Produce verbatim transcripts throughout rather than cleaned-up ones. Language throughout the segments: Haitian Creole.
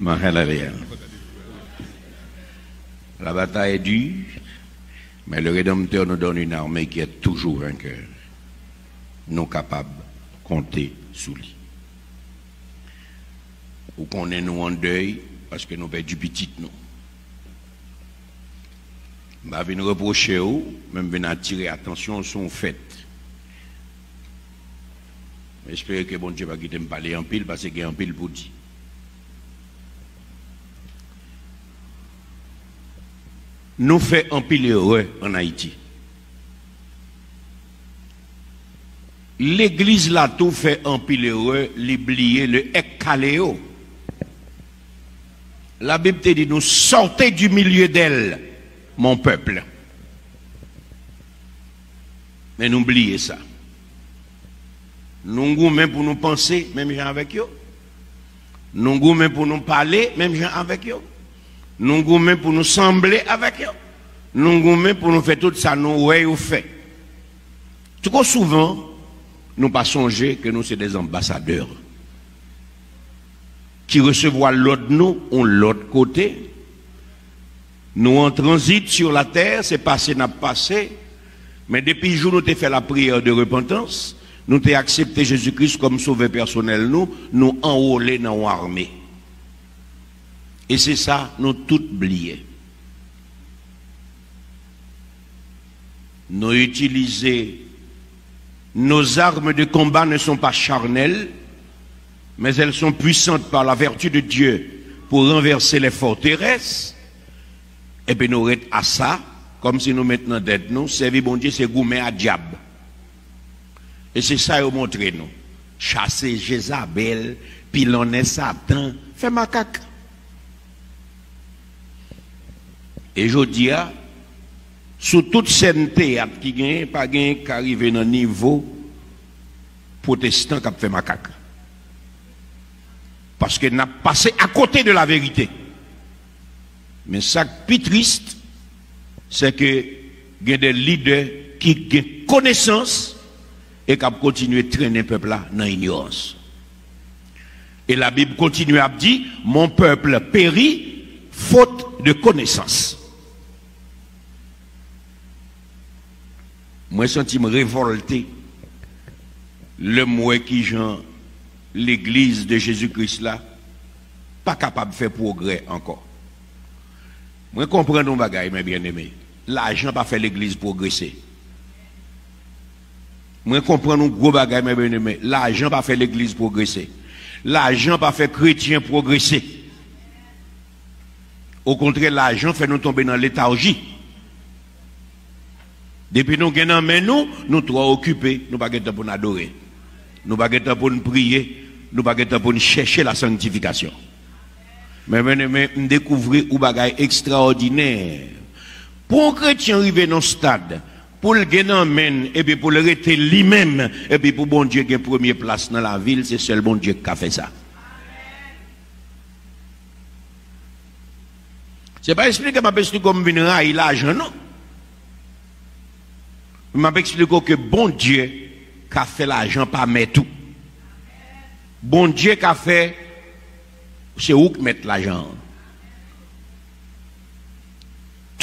Hallelujah. La bataille est dure, mais le Rédempteur nous donne une armée qui est toujours vainqueur. Nou kapab konte sou li. Ou konnen nou an dèy paske nou pèdi pitit nou. M pa vin repwoche w, men m vin atire atansyon w sou yon fèt. M espere ke Bondye pa kite m pale anpil, paske gen anpil pou di. Nou fè anpil erè ann Ayiti. Legliz la tou fè anpil erè, li bliye le ekkaleo. Labib te di nou, sortez du milieu d'elle, mon peuple. Men nou bliye sa. Nou goumen pou nou panse menm jan avèk yo. Nou goumen pou nou pale menm jan avèk yo. Nou goumen pou nou sanble avèk yo. Nou goumen pou nou fè tout sa nou wè yo fè. Twò souvan, nou pa sonje ke nou se de anbasadè ki resevwa lòd nou yon lòt kote. Nou an tranzit sur la tè, se pase n ap pase, men depi jou nou te fè lapriyè de repantans, nou te aksepte Jezi Kris kòm sovè pèsonèl nou, nou anwole nan yon ame. E se sa nou tout bliye. Nous utilisons, nos armes de combat ne sont pas charnelles, mais elles sont puissantes par la vertu de Dieu pour renverser les forteresses. Epi nou ret a sa, kòmsi nou met nan tèt nou, sèvi Bondye se goumen a dyab. E se sa yo montre nou. Chase Jezabèl, pilonnen Satan, fè makak. E jodi a, sou tout sèn teyat ki genyen, pa genyen k ka rive nan nivo pwotestan k ap fè makak. Paske n ap pase akote de laverite. Men sa k pi tris, se ke gen de lidè ki gen konesans e k ap kontinye trennen pèp la nan inyorans. E Labib kontinye ap di, mon peuple périt faute de connaissance. Mwen santi m revòlte lè m wè kijan Legliz de Jezi Kris la pa kapab fè pwogrè ankò. Mwen konprann yon bagay, mes bien-aimés, lajan pa fè legliz pwogrese. Mwen konprann yon gwo bagay, mes bien-aimés, lajan pa fè legliz pwogrese. Lajan pa fè kretyen pwogrese. Okontrè, lajan fè nou tonbe nan letarji. Depi nou gen nan men nou, nou twò okipe, nou pa gen tan pou n adore. Nou pa gen tan pou n priye, nou pa gen tan pou n chèche la sanctification. Men, men, men, m dekouvri yon bagay ekstraòdinè. Pou yon kretyen rive nan yon stad, pou l gen nan men l, epi pou l rete li menm, epi pou Bondye gen premye plas nan lavi l, se sèl Bondye k ka fè sa. Se pa eksplike m ap eksplike w m vin rayi lajan, non. M ap eksplike w ke Bondye ka fè lajan pa mèt ou. Bondye ka fè, se ou k mèt lajan an.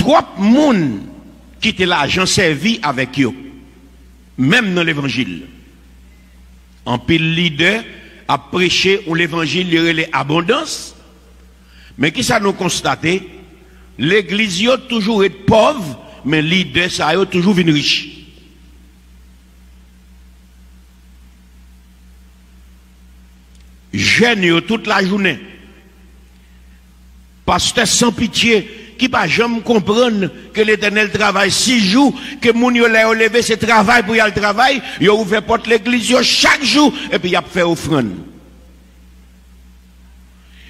Twòp moun kite lajan sèvi avèk yo, menm nan levanjil. Anpil lidè ap preche yon levanjil yo rele abondans, men kisa nou konstate? Legliz yo toujou ret pòv, men lidè sa yo toujou vin rich. Jèn yo tout lajounen, pastè san pitye ki pa janm konprann ke Letènèl travay sis jou, ke moun yo lè yo leve se travay pou y al travay, yo ouvè pòt legliz yo chak jou epi y ap fè ofrann.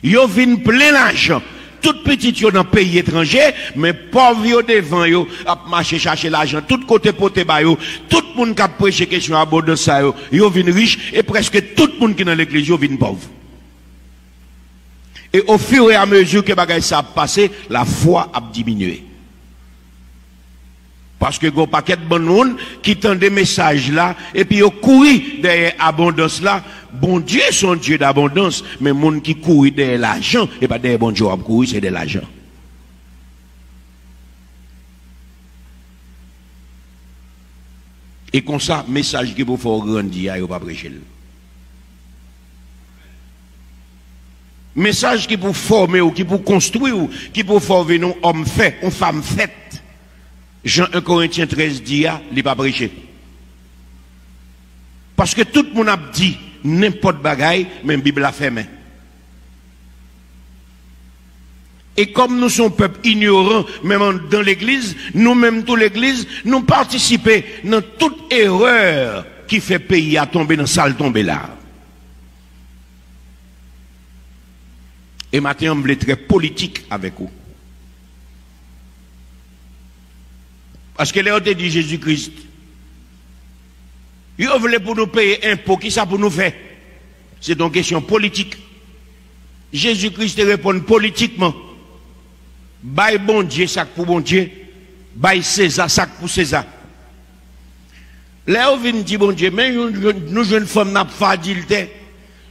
Yo vin plen lajan. Tout pitit yo nan peyi etranje, men pòv yo devan yo ap mache chache lajan tout kote pote ba yo. Tout moun k ap preche kesyon abondans sa yo, yo vin rich e prèske tout moun ki nan legliz yo vin pòv. E au fur et à mesure ke bagay sa ap pase, lafwa ap diminye. Paske gen yon pakèt bann moun ki tande mesaj la, epi yo kouri dèyè abondans la, Bondye se yon Dye dabondans, men moun ki kouri dèyè lajan, e pa dèyè Bondye w ap kouri, se dèyè lajan. E konsa, mesaj ki pou fè w grandi a, yo pa preche l. Mesaj ki pou fòme w, ki pou konstwi w, ki pou fè w vin yon òm fè, yon fanm fèt, jan en Korentyen trèz di a, li pa preche. Paske tout moun ap di nenpòt bagay, men Bib la fèmen. E kòm nou se yon pèp inyoran, menm anndan legliz, nou menm tou legliz, nou patisipe nan tout erè ki fè peyi a tonbe nan sa l tonbe la. E maten an, m vle trè politik avèk ou. Paske lè yo te di Jezi Kris, yo vle pou nou peye enpo, kisa pou nou fè? Se te yon kesyon politik. Jezi Kris te reponn politikman. Bay Bondye sa k pou Bondye, bay Seza sa k pou Seza. Lè yo vin di Bondye, men nou, nou jwenn fanm nan ap fè adiltè.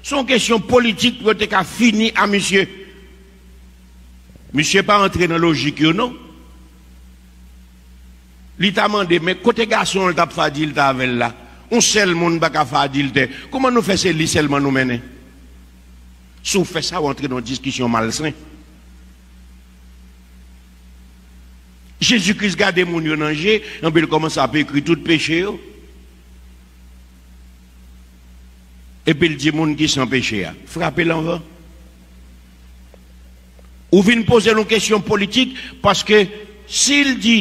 Se yon kesyon politik pou yo te ka fini a misye. Misye pa antre nan lojik yo, non. Li ta mande, men kote gason l t ap fè adiltè avè l la? Yon sèl moun pa ka fè adiltè. Kòman nou fè se li sèlman nou mennen? Si w fè sa, w antre nan yon diskisyon malsen. Jezi Kris gade moun yo nan je, epi l kòmanse ap ekri tout peche yo. Epi l di moun ki san peche a, frape l anvan. Ou vin poze l yon kesyon politik, paske si l di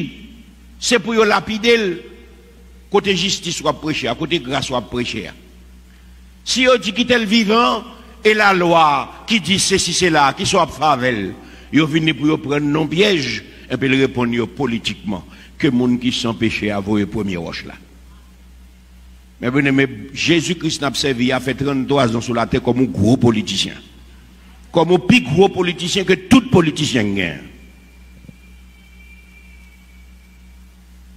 se pou yo lapide l, kote jistis w ap preche a, kote gras w ap preche a? Si yo di kite l vivan, e lalwa ki di sesi sela, kisa w ap fè avè l? Yo vini pou yo pran n nan pyèj, epi l reponn yo politikman, ke moun ki san peche a voye premye wòch la. Men byeneme, Jezi Kris n ap sèvi a fè tranntwa zan sou latè kòm yon gwo politisyen. Kòm yon pi gwo politisyen ke tout politisyen k genyen.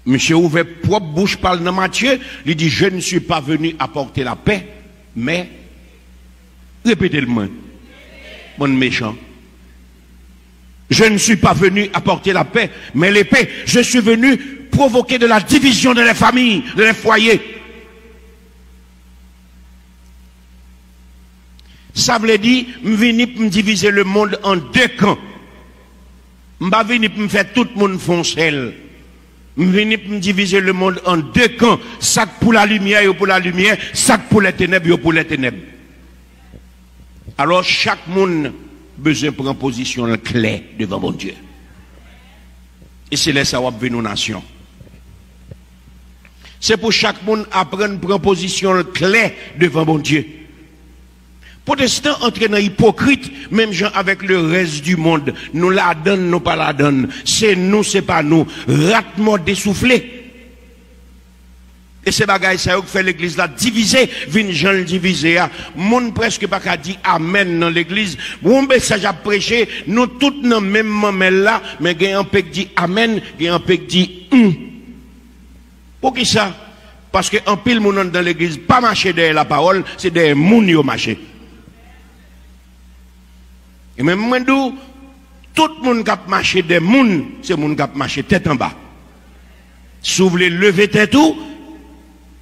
Misye ouvè pwòp bouch pa l nan Matye, li di, je ne suis pas venu apporter la paix, mais, repete l mwen, bann mechan. Je ne suis pas venu apporter la paix, mais l'épée. Je suis venu provoquer de la division dans les familles, dans les foyers. Sa vle di, m vini pou m divize lemonn an de kan. M pa vini pou m fè tout moun fè yon sèl. M vini pou m divize lemonn an de kan. Sa k pou lalimyè, yo pou lalimyè. Sa k pou lètenèb, yo pou lètenèb. Alò, chak moun bezwen pran pozisyon l klè devan Bondye. E se lè sa w ap vin yon nasyon. Se pou chak moun aprann pran pozisyon l klè devan Bondye. Pwotestan antre nan ipokrit, menm jan avèk le rès di mond. Nou ladann, nou pa ladann. Se nou, se pa nou. Rat mòde soufle. E se bagay sa yo k fè legliz la divize, vin jan l divize a. Moun prèske pa ka di amèn nan legliz. Yon mesaj ap preche, nou tout nan menm manmèl la, men gen anpe k di amèn, gen anpe k di hum. Poukisa? Paske anpil moun anndan legliz pa mache dèyè lapawòl, se dèyè moun yo mache. E menm mwen di w, tout moun k ap mache dèyè moun, se moun k ap mache tèt anba. Si w vle leve tèt ou,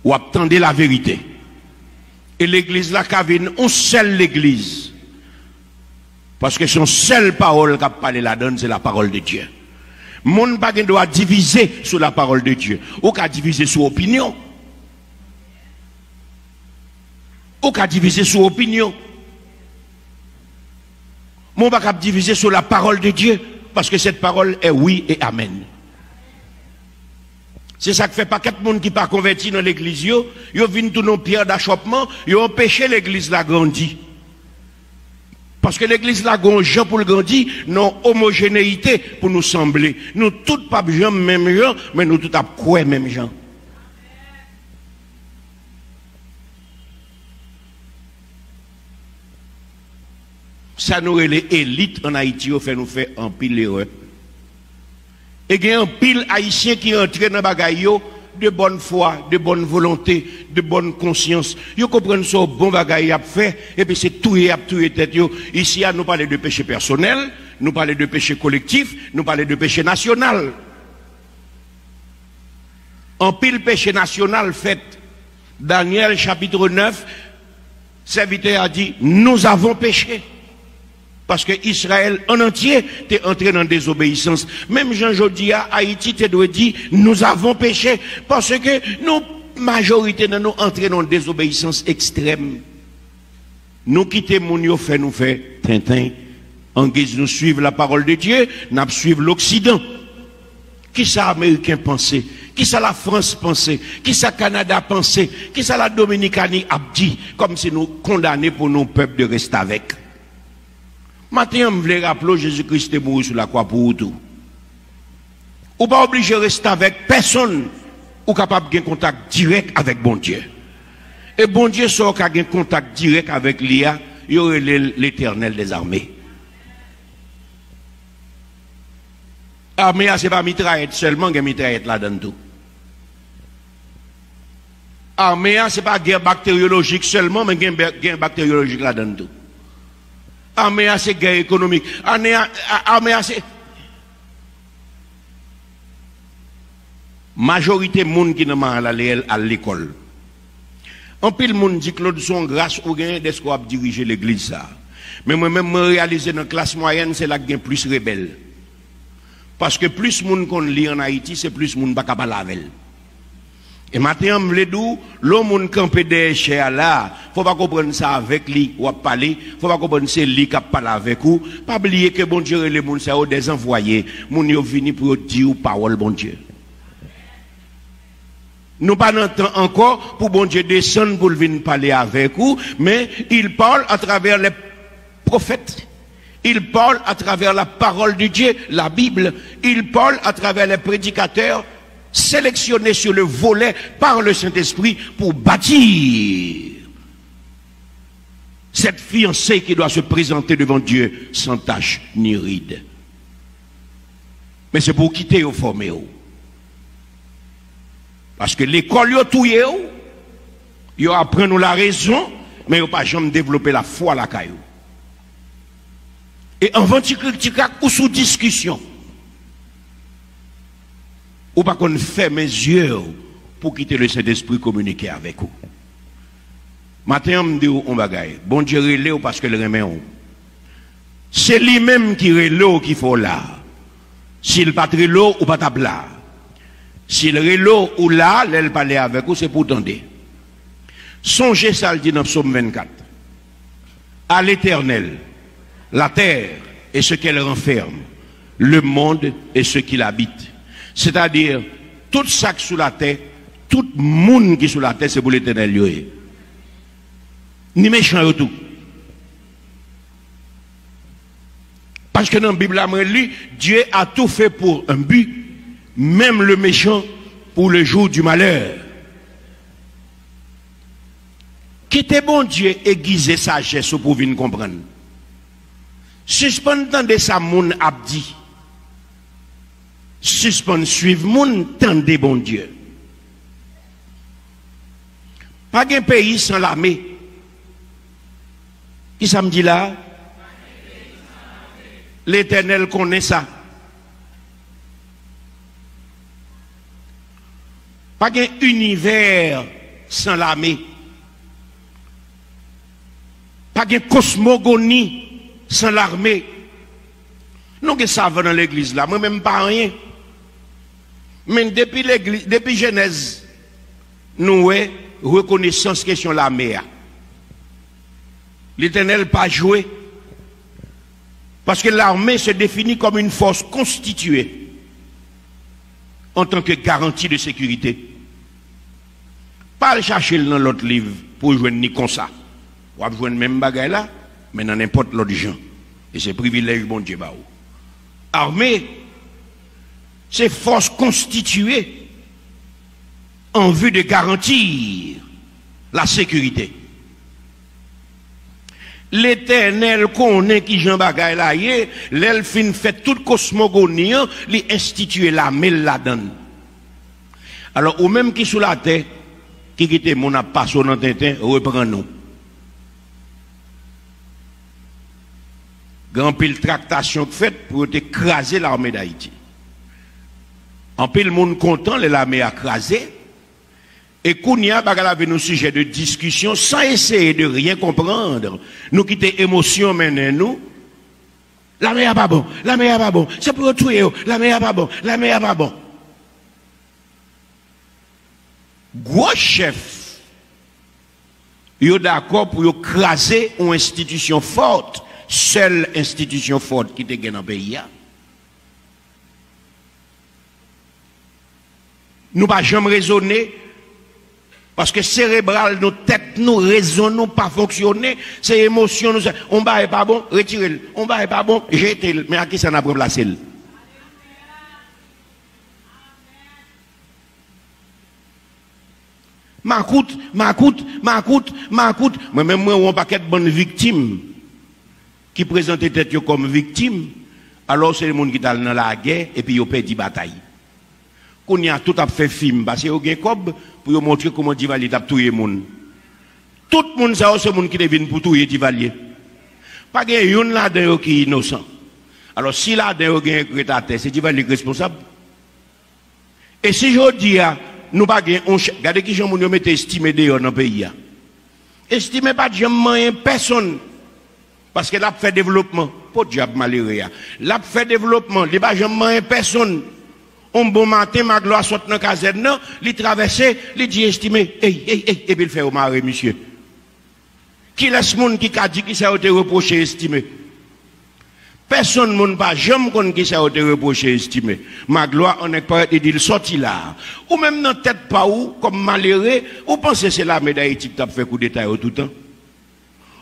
w ap tande laverite. E legliz la ka vin yon sèl legliz. Paske se yon sèl pawòl k ap pale ladann, se la parole de Dieu. Moun pa gen dwa divize sou la parole de Dieu. Ou ka divize sou opinyon. Ou ka divize sou opinyon. Men w pa kab divize sou la parole de Dieu, paske cette parole est oui et amen. Se sa k fè pakèt moun ki pa konvèti nan legliz yo, yo vin tounen yon pyè dachòpman, yo anpeche legliz la grandi. Paske legliz la gon jan pou l grandi, nan omojeneyite pou nou sanble. Nou tout p ap janm menm jan, men nou tout ap kwè menm jan. Sa nou rele elit ann Ayiti yo fè nou fè anpil erè. E gen anpil Ayisyen ki rantre nan bagay yo de bòn fwa, de bòn volonte, de bòn konsyans. Yo konprann se yon bon bagay y ap fè, epi se touye y ap touye tèt yo. Isi a, nou pale de peche pèsonèl, nou pale de peche kolektif, nou pale de peche nasyonal. Anpil peche nasyonal fèt. Danyèl chapit nèf, sèvitè a di, nous avons péché. Paske Izrayèl an antye te antre nan dezobeyisans. Menm jan jodi a, Ayiti te dwe di, nous avons péché. Paske nou, majorite nan nou antre nan dezobeyisans ekstrèm. Nou kite moun yo fè nou fè tenten. Angiz nou suiv la parole de Dieu, n ap suiv loksidan. Kisa Ameriken panse? Kisa Lafrans panse? Kisa Kanada panse? Kisa la Dominikani ap di? Kòmsi nou kondane pou nou pèp de restavèk. Maten an, m vle raple w, Jezi Kris te mouri sou lakwa pou ou tou. Ou pa oblije restavèk pèsonn. Ou kapab gen kontak dirèk avèk Bondye. E Bondye sa w ka gen kontak dirèk avèk li a, yo rele l Letènèl dèzame. Ame a se pa mitrayèt sèlman, gen mitrayèt ladan l tou. Ame a se pa gè bakteryolojik sèlman, men gen, gen bakteryolojik ladan l tou. Ame a se gè ekonomik. Ame a, a- ame a se Majorite moun ki nan Maryland al lekòl. Anpil moun di, Claude, se yon gras ou genyen dèske w ap dirije legliz sa a. Men mwen menm, mwen reyalize nan klas mwayèn, se la k gen plis rebèl. Paske plis moun konn li ann Ayiti, se plis moun pa ka pale avè l. E maten an, m vle di w, lè yon moun kanpe dèyè chè a la a, fò w pa konprann se avèk li w ap pale, fò w pa konprann se li k ap pale avèk ou. Pa bliye ke Bondye rele moun sa yo des envoyés. Moun yo vini pou yo di w pawòl Bondye. Nou pa nan tan ankò pou Bondye desann pou l vin pale avèk ou, men il parle à travers les prophètes, il parle à travers la parole de Dieu, la Bible, il parle à travers les prédicateurs sélectionnés sur le volet par le Saint-Esprit pour bâtir cette fiancée qui doit se présenter devant Dieu sans tache ni ride. Men se pou w kite yo fòme w. Paske lekòl yo touye w, yo aprann ou larezon, men yo pa janm devlope lafwa lakay ou. E anvan ti krik ti krak, ou sou diskisyon. Ou pa konn fèmen zye w pou kite Lesentespri kominike avèk ou. Maten an, m di w yon bagay. Bondye rele w paske l renmen w. Se li menm ki rele w ki fè w la. Si l pa t rele w, ou pa t ap la. Si l rele w, ou la, lè l pale avèk ou, se pou w tande. Sonje sa l di nan Psaume vingt-quatre. À l'Éternel, la terre et ce qu'elle renferme, le monde et ce qu'il habite. Sètadi, tout sa k sou latè, tout moun ki sou latè, se pou Letènèl yo ye. Ni mechan yo tou. Paske nan Bib la, mwen li, Dieu a tout fait pour un but, même le méchant pour le jour du malheur. Kite Bondye egize sajès ou pou w vin konprann. Sispann tande sa moun ap di. Sispann suiv moun, tande Bondye. Pa gen peyi san lame. Kisa m di la a? Letènèl konnen sa. Pa gen inivè san lame. Pa gen kosmogoni san lame. Nou gen savan nan legliz la, mwen menm m pa anyen. Men depi legliz, depi Jenèz, nou wè rekonesans kesyon lame a. Letènèl pa jwe. Paske l'armée se définit comme une force constituée en tant que garantie de sécurité. Pa al chache l nan lòt liv pou w jwenn li konsa. W ap jwenn menm bagay la, men nan nenpòt lòt jan. E se privilèj Bondye ba w. Ame se fòs konstitiye an vi de garantir la sekirite. Letènèl konnen kijan bagay la ye, lè l fin fè tout kosmogoni an, li enstitiye lame l ladan l. Alò, ou menm ki sou latè, ki kite moun ap pase w nan tenten, reprann ou. Gen anpil traktasyon k fèt pou yo te kraze Lame d Ayiti. Anpil moun kontan lè lame a kraze, e kounye a bagay la vin yon sijè de diskisyon san eseye de ryen konprann. Nou kite emosyon mennen nou. Lame a pa bon, lame a pa bon, se pou yo touye yo, lame a pa bon, lame a pa bon. Gwo chèf yo dakò pou yo kraze yon enstitisyon fòt, sèl enstitisyon fòt ki te gen nan peyi a. Nou pa janm rezone, paske serebral nou, tèt nou, rezon nou pa fonksyone, se emosyon nou. Se, on bagay pa bon, retire l. On bagay pa bon, jete l. Men a kisa n ap ranplase l? Makout, makout, makout, makout. Mwen menm, mwen wè yon pakèt bann viktim ki prezante tèt yo kòm viktim, alò se moun ki t al nan lagè epi yo pèdi batay. Kounye a, tout ap fè fim, paske yo gen kòb pou yo montre kòman Divalye t ap touye moun. Tout moun sa yo, se moun ki te vin pou touye Divalye. Pa gen youn ladan yo ki inosan. Alò, si ladan yo gen k ret atè, se Divalye k responsab. E si jodi a, nou pa gen yon chè-, gade kijan moun yo mete Estimé deyò nan peyi a. Estimé pa t janm manyen pèsonn, paske l ap fè devlopman. Podyab malere a. L ap fè devlopman, li pa janm manyen pèsonn. On bon maten, Maglwa sot nan kazèn nan, li travèse, li di Estimé, ey, ey, ey, epi l fè yo mare misye. Kilès moun ki ka di kisa yo te repwoche Estimé? Pèsonn moun pa janm konn kisa yo te repwoche Estimé. Maglwa, on nèg parèt, li di l sòti la a. Ou menm nan tèt pa w, kòm malere, ou panse se Lame d Ayiti ki t ap fè koudeta yo toutan?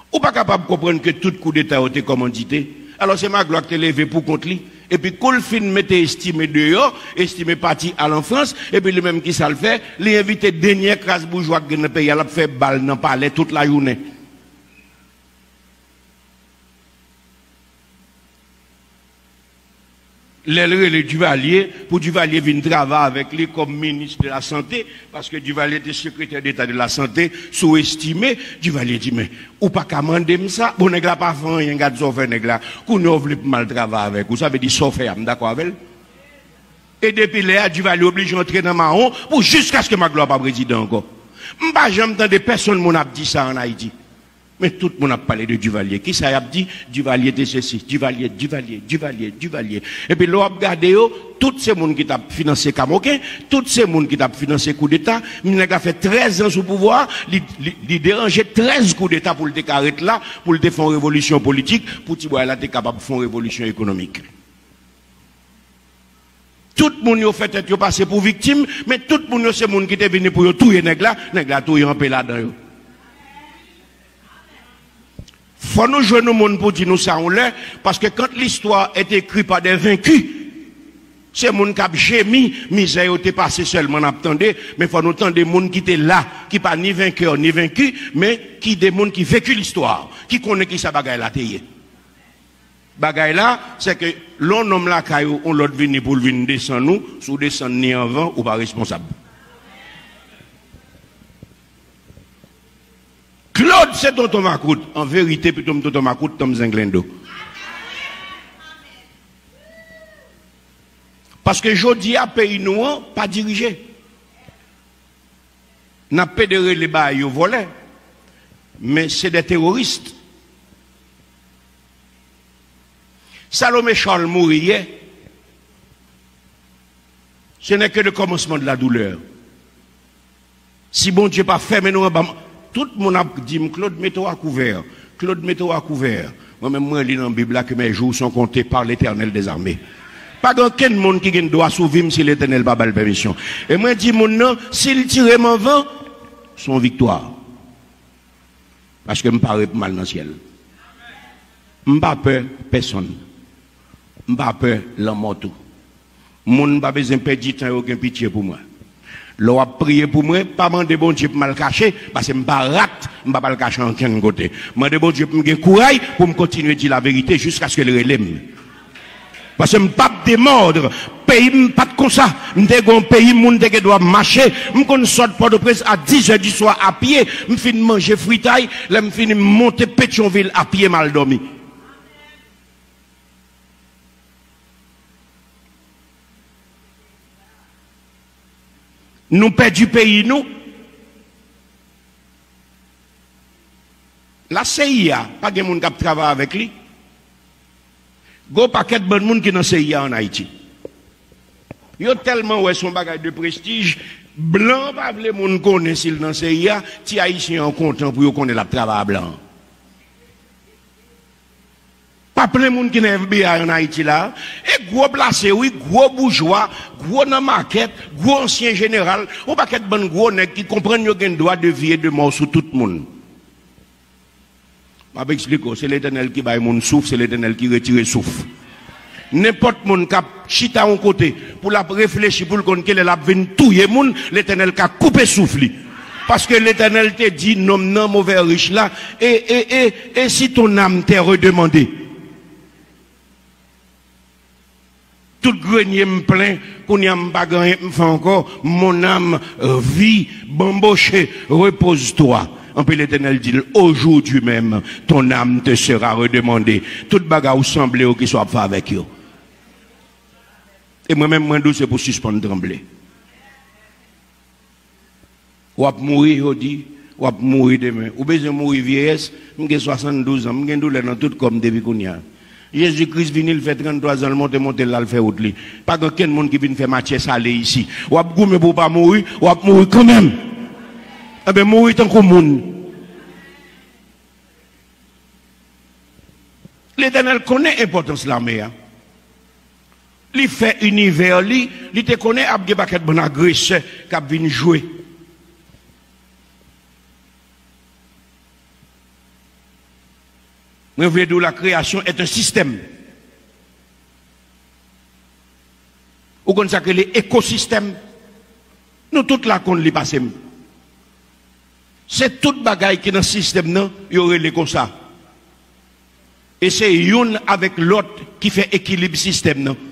Ou pa kapab konprann ke tout koudeta yo te kòmandite? Alò, se Maglwa ki te leve pou kont li. Epi kou l fin mete Estimé deyò, Estimé pati al an Frans, epi li menm kisa l fè? Li envite dènyè kras boujwa k gen nan peyi a, l ap fè bal nan palè tout lajounen. Lè l rele Divalye, pou Divalye vin travay avèk li kòm minis de la sante, paske Divalye te sekretè deta de la sante sou Estimé, Divalye di, men, ou pa ka mande m sa. Bon, nèg la pa fè anyen, gad sa w fè nèg la. Kounye a w vle pou m al travay avèk ou, sa vle di sa w fè a, m dakò avè l. E depi lè a, Divalye oblije antre nan mawon pou jiskaske Maglwa pa prezidan ankò. M pa janm tande pèsonn moun ap di sa ann Ayiti. Men tout moun ap pale de Divalye. Kisa y ap di? Divalye te sesi, Divalye, Divalye, Divalye, Divalye. Epi lè w ap gade yo, tout se moun ki t ap finanse Kamoken, tout se moun ki t ap finanse koudeta. Nèg la fè trèz an sou pouvwa a, li, li, li deranje trèz koudeta pou l te ka ret la, pou l te fè yon revolisyon politik, pou ti bway la te kapab fè yon revolisyon ekonomik. Tout moun yo fè tèt yo pase pou viktim, men tout moun yo se moun ki te vini pou yo touye nèg la, nèg la touye anpe ladan yo. Fò nou jwenn yon moun pou di nou sa yon lè, paske quand l'histoire est écrite par des vaincus, se moun k ap jemi, mizè yo te pase sèlman n ap tande, men fò nou tande moun ki te la, ki pa ni venkè, ni venki, men ki de moun ki veki listwa, ki konnen kisa bagay la te ye. Bagay la, se ke lè yon nonm lakay ou, yon lòt vini pou l vin desann ou, si w desann ni anvan, ou pa responsab. Claude se tonton makout. An verite, pito m tonton makout, tanm zenglendo. Paske jodi a, peyi nou an pa dirije. N ap pede rele bagay yo vòlè, men se de teworis. Salomé Charles mouri yè, ce n'est que le commencement de la douleur. Si Bondye pa fèmen nou anba, tout moun ap di m, Claude, mete w a kouvè. Claude, mete w a kouvè. Mwen menm, mwen li nan Bib la que mes jours sont comptés par l'Éternel des armées. Pa gen okenn moun ki gen dwa sou vi m si Letènèl pa ba l pèmisyon. E mwen di moun nan, si l tire m anvan, se yon viktwa. Paske m pare pou m al nan syèl. M pa pè pèsonn. M pa pè lanmò tou. Moun pa bezwen pèdi tan yo gen pitye pou mwen. Lè w ap priye pou mwen, pa mande Bondye pou m al kache, paske m pa rat, m p ap al kache ankenn kote. Mande Bondye pou m gen kouray pou m kontinye di laverite jiskaske l rele m. Paske m p ap demòd, Peyi m pa t konsa. M te gen yon peyi moun te gen dwa mache. M konn sot Pòtoprens a dis è di swa a pye. M fin manje fritay. Lè m fini, m monte Petyonvil a pye, m al dòmi. Nou pèdi peyi nou. La C I A, pa gen moun k ap travay avèk li. Gwo pakèt bann moun ki nan C I A ann Ayiti. Yo tèlman wè se yon bagay de prestij, blan an pa vle moun konnen si l nan C I A, ti Ayisyen an kontan pou yo konnen l ap travay a blan an. Pa plen moun ki nan F B I ann Ayiti la, e gwo plase wi, gwo boujwa, gwo nan makèt, gwo ansyen jeneral, yon pakèt bann gwo nèg ki konprann yo gen dwa de vi e de mò sou tout moun. M ap eksplike w, se Letènèl ki bay moun souf, se Letènèl ki retire souf. Nenpòt moun k ap chita yon kote pou l ap reflechi, pou l konn kilè l ap vin touye moun, Letènèl ka koupe souf li. Paske Letènèl te di nonm nan, move rich la, et, et, et, et si ton âme t'est redemandée? Tout grenye m plen, kounye a m pa gen anyen pou m fè ankò. Mon âme vit, bamboche, repose-toi. Anpi Letènèl di l, aujourd'hui même, ton âme te sera redemandée. Tout bagay ou sanble yo, kisa w ap fè avèk yo? E mwen menm, mwen dou, se pou sispann tranble. W ap mouri jodi, w ap mouri demen. Ou bezwen mouri vyeyès? M gen swasanndouz an, m gen doulè nan tout kò m depi kounye a. Jezi Kris vini, l fè tranntwa zan, l monte, monte, l al fè wout li. Pa gen okenn moun ki vin fè matyè sale isi. W ap goumen pou w pa mouri, w ap mouri kanmenm. Enben, mouri tankou moun. Letènèl konnen enpòtans lame a. Li fè inivè li, li te konnen ap gen pakèt bann agresè k ap vin jwe. Mwen vle di w, la création est un système. Ou konn sa k rele ekosistèm? Nou tout la konn li pase m. Se tout bagay ki nan sistèm nan, yo rele konsa. E se youn avèk lòt ki fè ekilib sistèm nan.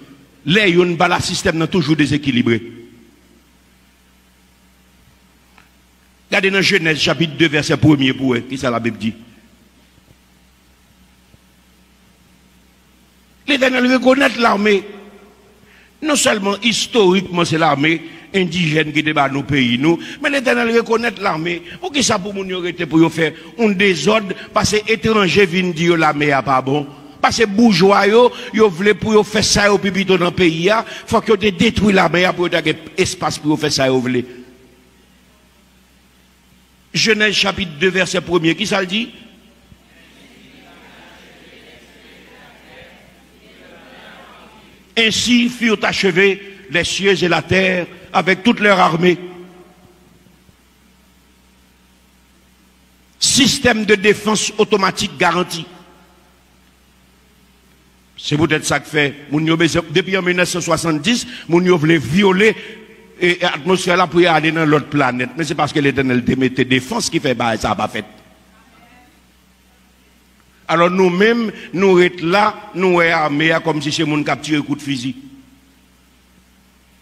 Lè youn pa la, sistèm nan toujou dezekilibre. Gade nan Jenèz chapit de, vèsè premye pou wè kisa Labib di. Letènèl rekonèt lame. Non sèlman istorikman se lame endijèn ki te ba nou peyi nou, men Letènèl rekonèt lame. Poukisa pou moun yo rete pou yo fè yon dezòd, pase etranje vin di yo lame a pa bon? Pase boujwa yo, yo vle pou yo fè sa yo pi pito nan peyi a, fòk yo te detwi lame a pou yo ta gen espas pou yo fè sa yo vle. Jenèz chapit de, vèsè premye, kisa l di? Ainsi furent achevés les cieux et la terre avec toute leur armée. Système de défense automatique garanti. Se poutèt sa k fè moun yo bezwen, depi an mil nèf san swasanndis, moun yo vle vyole, e, e atmosfè la pou y ale nan lòt planèt. Men se paske Letènèl te mete defans ki fè bagay sa a pa fèt. Alò nou menm, nou ret la, nou wè ame a kòmsi se moun k ap tire kout fizi.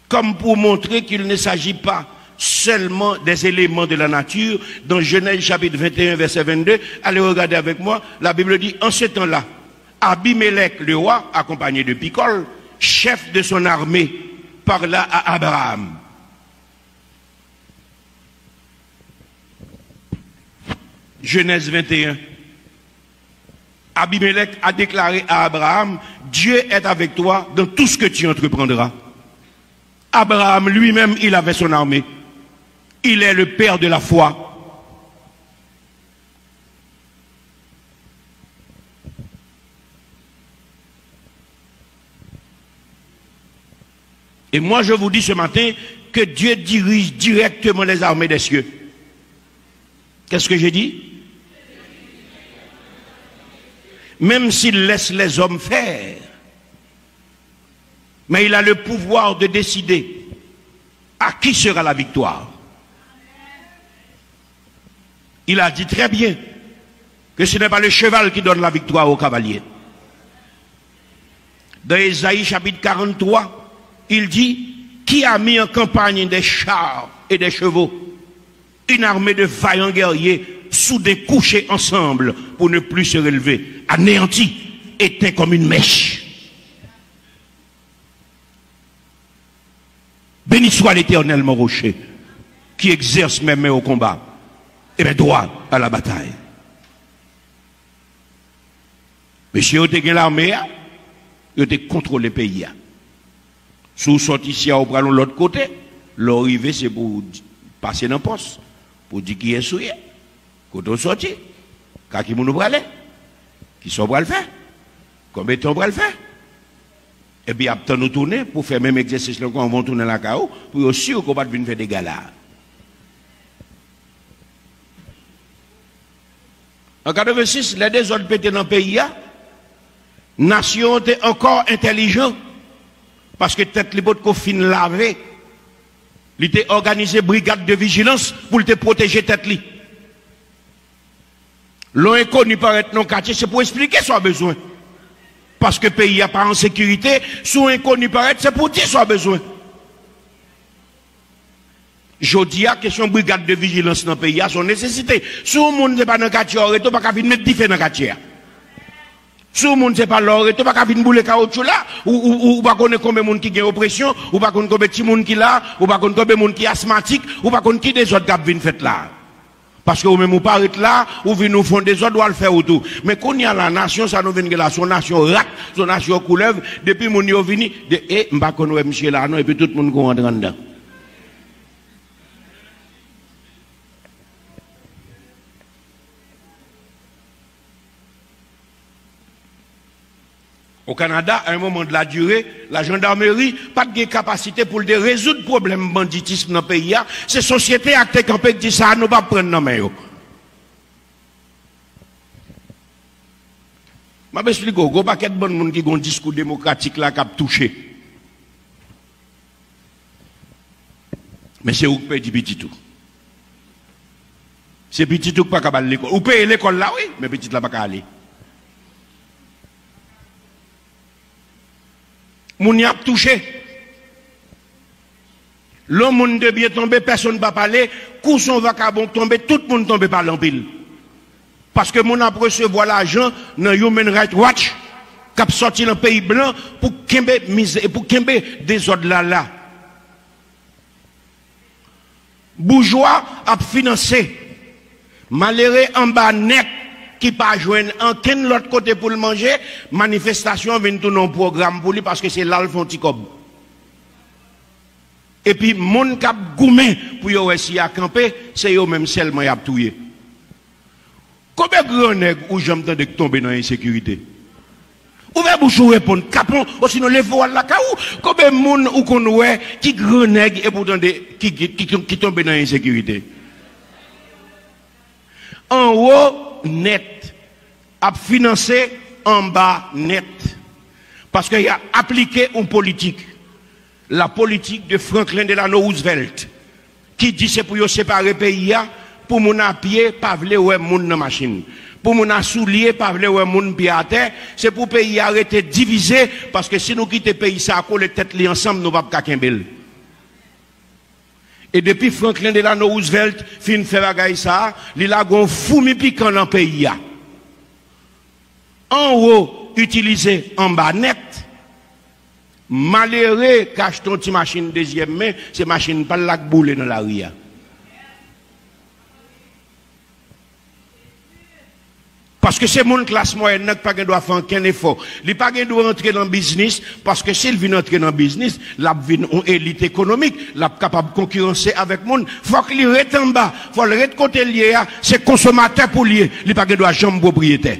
Comme pour montrer qu'il ne s'agit pas seulement des éléments de la nature, dans Genèse chapitre vingt et un, verset vingt-deux, allez regarder avec moi, la Bible dit, en ce temps-là, Abimelech, le roi, accompagné de Picol, chef de son armée, parla à Abraham. Genèse vingt et un. Abimelech a déclaré à Abraham, Dieu est avec toi dans tout ce que tu entreprendras. Abraham lui-même, il avait son armée. Il est le père de la foi. Et moi, je vous dis ce matin que Dieu dirige directement les armées des cieux. Qu'est-ce que j'ai dit? Même s'il laisse les hommes faire, mais il a le pouvoir de décider à qui sera la victoire. Il a dit très bien que ce n'est pas le cheval qui donne la victoire au cavalier. Dans Ésaïe chapitre quarante-trois, Il dit, qui a mis en campagne des chars et des chevaux, une armée de vaillants guerriers soudés, couchés ensemble pour ne plus se relever, anéantis, éteints comme une mèche. Béni soit l'Éternel, mon rocher, qui exerce mes mains au combat et mes doigts à la bataille. Mesye yo te gen lame a, yo te kontwole peyi a. Si w sòti isi a, ou pral yon lòt kote, lè w rive, se pou w di- pase nan pòs, pou w di kiyès ou ye, kote w sòti, ka ki moun ou prale, kisa w pral fè, konbyen tan w pral fè. Epi y ap tann ou tounen pou fè menm egzèsis la ankò anvan w tounen lakay ou, pou yo si ke w pa t vin fè dega la a. An katrevensis, lè dezòd pete nan peyi a, nasyon an te ankò entèlijan, paske tèt li potko fin lave. Li te òganize brigad de vijilans pou l te pwoteje tèt li. Lè yon enkoni parèt nan katye, se pou esplike sa w bezwen. Paske peyi a pa an sekirite, si yon enkoni parèt, se pou di sa w bezwen. Jodi a, kesyon brigad de vijilans nan peyi a se yon nesesite. Si yon moun se pa nan katye a w rete, ou pa ka vin met dife nan katye a. Si yon moun se pa la w rete, ou pa ka vin boule kawotchou la, ou, ou, ou, ou pa konnen konbyen moun ki gen opresyon, ou pa konn konbyen timoun ki la, ou pa konn konbyen moun ki asmatik, ou pa konn ki dezòd k ap vin fèt la. Paske ou menm ou pa ret la, ou vin ou fè yon dezòd, ou al fè wout ou. Men kounye a la, nasyon sa nou vin gen la, se yon nasyon rat, se yon nasyon koulèv, depi moun yo vini, de, e, m pa konn wè misye la non, epi tout moun kouri antre anndan. O Kanada, à un moment de la durée, la jandarmeri pa t gen kapasite pou l te rezoud pwoblèm banditism nan peyi a. Se sosyete a ki te kanpe, ki di sa a nou p ap pran nan men yo. M ap esplike w, gwo pakèt bann moun ki gon diskou demokratik la k ap touche. Men se ou k pèdi pitit ou. Se pitit ou k pa ka al lekòl. Ou peye lekòl la, wi, men pitit la pa ka ale. Moun y ap touche. Lè yon moun de byen tonbe, pèsonn pa pale, kou se yon vakabon k tonbe, tout moun tonbe pale anpil. Paske moun ap resevwa lajan nan Human Rights Watch k ap sòti nan peyi blan pou kenbe mizè, pou kenbe dezòd la la. Boujwa ap finanse malere anba nèt ki pa jwenn ankenn lòt kote pou l manje, manifestasyon an vin tounen yon pwogram pou li paske se la l fè yon ti kòb. Epi moun k ap goumen pou yo wè si y a kanpe, se yo menm sèlman y ap touye. Konbyen gran nèg ou janm tande k tonbe nan ensekirite? Ouvè bouch ou reponn, kapon, osinon leve w al lakay ou. Konbyen moun ou konn wè ki gran nèg epi w tande ki, ki, ki, ki tonbe nan ensekirite? Anwo nèt ap finanse anba nèt. Paske y ap aplike yon politik, la politique de Franklin Delano Roosevelt, ki di se pou yo separe peyi a, pou moun a pye pa vle wè moun nan machin, pou moun a soulye pa vle wè moun pye atè, se pou peyi a rete divize, paske si nou kite peyi sa a kole tèt li ansanm, nou p ap ka kenbe l. E depi Franklin Delano Roosevelt fin fè bagay sa a, li lage yon foumi pikan nan peyi a. Anwo itilize anba nèt. Malere k achte yon ti machin dezyèm men, se machin pa l la k boule nan lari a. Paske se moun klas mwayèn nan ki pa gen dwa fè ankenn efò. Li pa gen dwa antre nan biznis, paske si l vin antre nan biznis, l ap vin yon elit ekonomik, l ap kapab konkiranse avèk moun. Fòk li ret anba, fò l ret kote l ye a, se konsomatè pou l ye, li pa gen dwa janm pwopriyetè.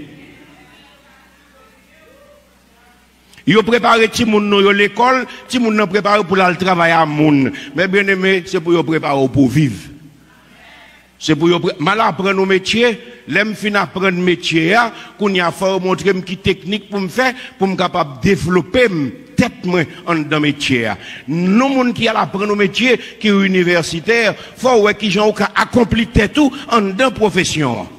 Yo prepare timoun nou yo lekòl, timoun nan prepare pou l al travay a moun. Men byeneme, se pou yo prepare w pou w viv. Se pou yo pre-, m al aprann yon metye, lè m fin aprann metye a, kounye a fò yo montre m ki teknik pou m fè, pou m kapab devlope m, tèt mwen anndan metye a. Nou moun ki al aprann yon metye, ki inivèsitè, fò w wè kijan ou ka akonpli tèt ou anndan pwofesyon an.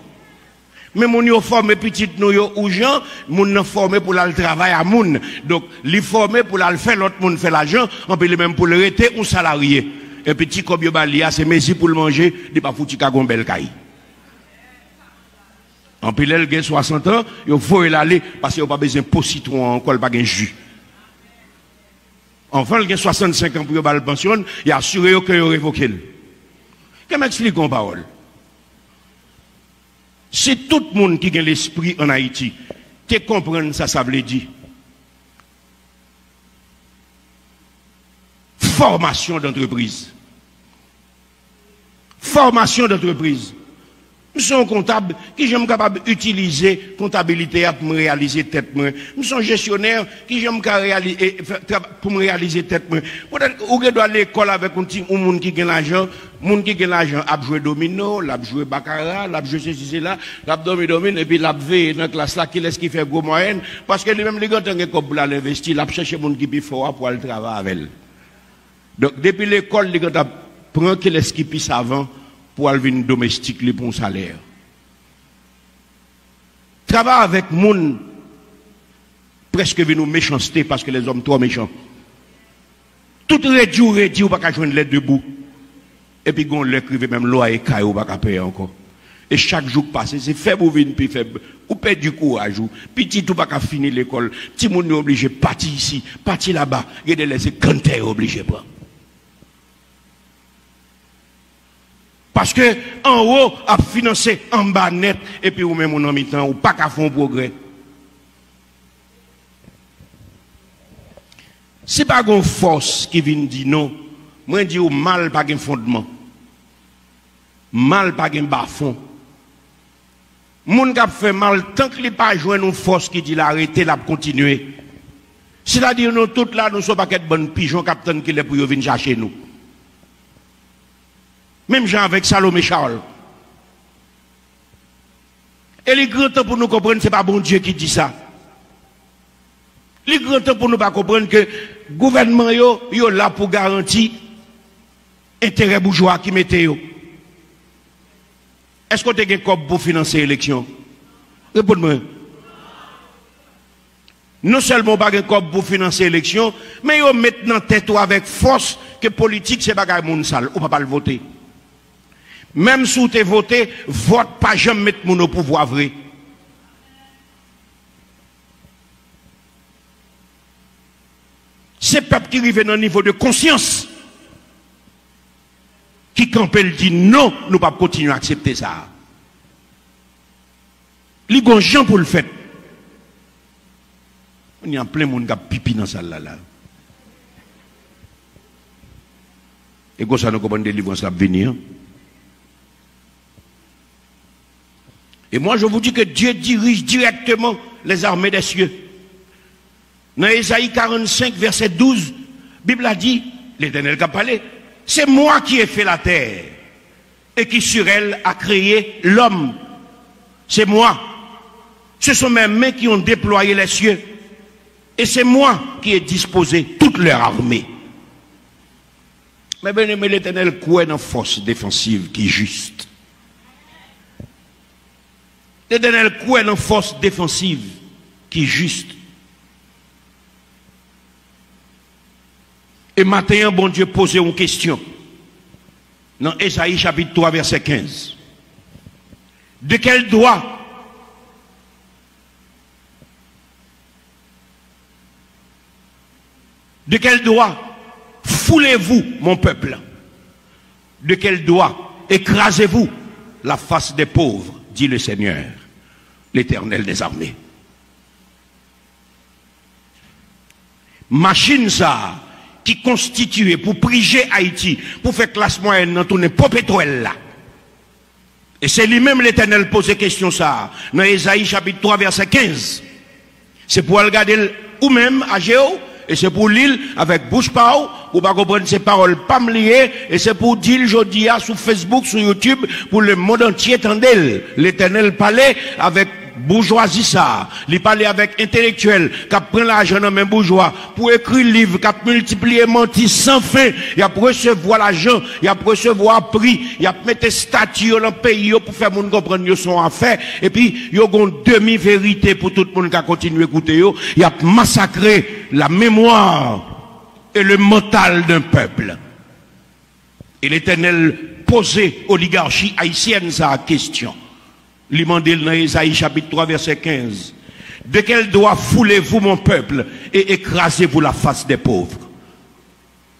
Men moun yo fòme pitit nou yo ou jan, moun nan fòme pou l al travay a moun. Donk, li fòme pou l al fè lòt moun fè lajan, anpi li menm pou l rete yon salarye. Epi ti kòb yo ba li a, se mezi pou l manje, li pa fouti ka gon bèl kay. Anpi lè l gen swasant an, yo voye l ale, paske yo pa bezwen po sitwon an ankò, l pa gen ji. Anvan l gen swasannsenk an pou yo ba l pansyon, y asire yo ke yo revoke l. Ke m eksplike yon pawòl. Si tout moun ki gen lespri ann Ayiti te konprann sa sa vle di, fòmasyon dantrepriz, fòmasyon dantrepriz. M se yon kontab, kijan m kapab itilize kontabilite a pou m reyalize tèt mwen? M se yon jesyonè, kijan m ka reyali-, e, fè trava-, pou m reyalize tèt mwen? Poutèt ou gen dwa lekòl avèk yon ti, yon moun ki gen lajan, moun ki gen lajan ap jwe domino, l ap jwe bakara, l ap jwe sesi sela, l ap dòmi dòmi, epi l ap veye nan klas la kilès ki fè gwo mwayèn, paske li menm li gentan gen kòb pou l al envesti, l ap chèche moun ki pi fò a pou al travay avè l. Donk, depi lekòl, li gentan pran kilès ki pi savan pou al vin domestik li pou yon salè. Travay avèk moun prèske vin yon mechanste paske lèzòm twò mechan. Tout redi w redi, ou pa ka jwenn lè debou. Epi gon lè k rive menm lwaye kay ou pa ka peye ankò. E chak jou k pase, se fèb ou vin pi fèb. Ou pèdi kouraj ou. Pitit ou pa ka fini lekòl. Timoun yo oblije pati isi, pati laba. Gen de lè se kanntè yo oblije pran. Paske anwo ap finanse anba nèt, epi ou menm ou nan mitan, ou pa ka fè yon pwogrè. Si pa gon fòs ki vin di non, mwen di w mal pa gen fondman. Mal pa gen bafon. Moun k ap fè mal, tank li pa jwenn yon fòs ki di l arete, l ap kontinye. Sètadi nou tout la, nou se yon pakèt bann pijon k ap tann kilè pou yo vin chache nou. Menm jan avèk Salomé Charles. E li gran tan pou nou konprann se pa Bondye ki di sa. Li gran tan pou nou pa konprann ke gouvènman yo, yo la pou garanti enterè boujwa ki mete yo. Èske w te gen kòb pou finanse eleksyon? Reponn mwen. Non sèlman w pa gen kòb pou finanse eleksyon, men yo met nan tèt ou avèk fòs ke politik se bagay moun sal, ou pa pral vote. Menm si w te vote, vòt pa janm met moun o pouvwa vre. Se pèp ki rive nan nivo de konsyans ki kanpe, l di non, nou p ap kontinye aksepte sa a. Li gon jan pou l fèt. Kounye a plen moun k ap pipi nan sal la la. E konsa nou konprann delivrans la ap vini an. Et moi, je vous dis que Dieu dirige directement les armées des cieux. Nan Ezayi karannsenk, vèsè douz, Bib la di, Letènèl k ap pale, c'est moi qui ai fait la terre et qui sur elle a créé l'homme. C'est moi. Ce sont mes mains qui ont déployé les cieux. Et c'est moi qui ai disposé toute leur armée. Mes bien-aimés, Letènèl kwè nan fòs defansiv ki jis. Letènèl kwè nan fòs defansiv ki jis. E maten an, Bondye poze yon kesyon nan Ezayi chapit twa, vèsè kenz. De quel droit De quel droit foulez-vous mon peuple? De quel droit écrasez-vous la face des pauvres? Dit le Seigneur, l'Éternel des armées. Machin sa a ki konstitiye pou prije Ayiti, pou fè klas mwayèn nan tounen po petwèl la. E se li menm Letènèl poze kesyon sa a nan Ezayi chapit twa vèsè kenz. Se pou w al gade l ou menm, aje w, e se pou w li l avèk bouch pa w, pou w pa konprann se pawòl pa m li ye, e se pou w di l jodi a sou Facebook, sou YouTube, pou lemonn antye tande l. Letènèl pale avèk Boujwazi sa a, li pale avèk entelektyèl k ap pran lajan nan men boujwa pou ekri liv k ap miltipliye manti san fen. Y ap resevwa lajan, y ap resevwa pri, y ap mete estati yo nan peyi yo pou fè moun konprann yo se yon afè, epi yo gon demi verite pou tout moun ka kontinye koute yo. Y ap masakre la mémoire et le mental d'un peuple. E Letènèl poze oligachi ayisyèn sa a kesyon. Li mande l nan Ezayi chapit twa vèsè kenz, De quel doigt foulez-vous mon peuple et écrasez-vous la face des pauvres?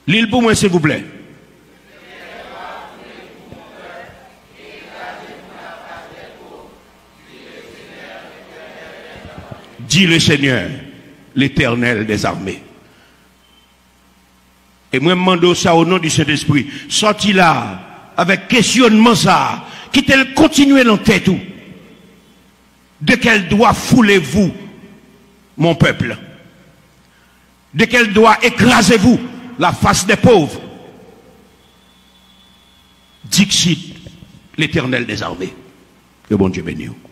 Li l pou mwen, silvouplè. Dit le Seigneur, l'Éternel des armées. E mwen, m mande w sa, o non di Sentespri. Sòti la a, avèk kesyonman sa a, kite l kontinye nan tèt ou. De quel doigt foulez-vous mon peuple? De quel doigt écrasez-vous la face des pauvres? Dixit l'Éternel des armées. Ke Bondye beni w.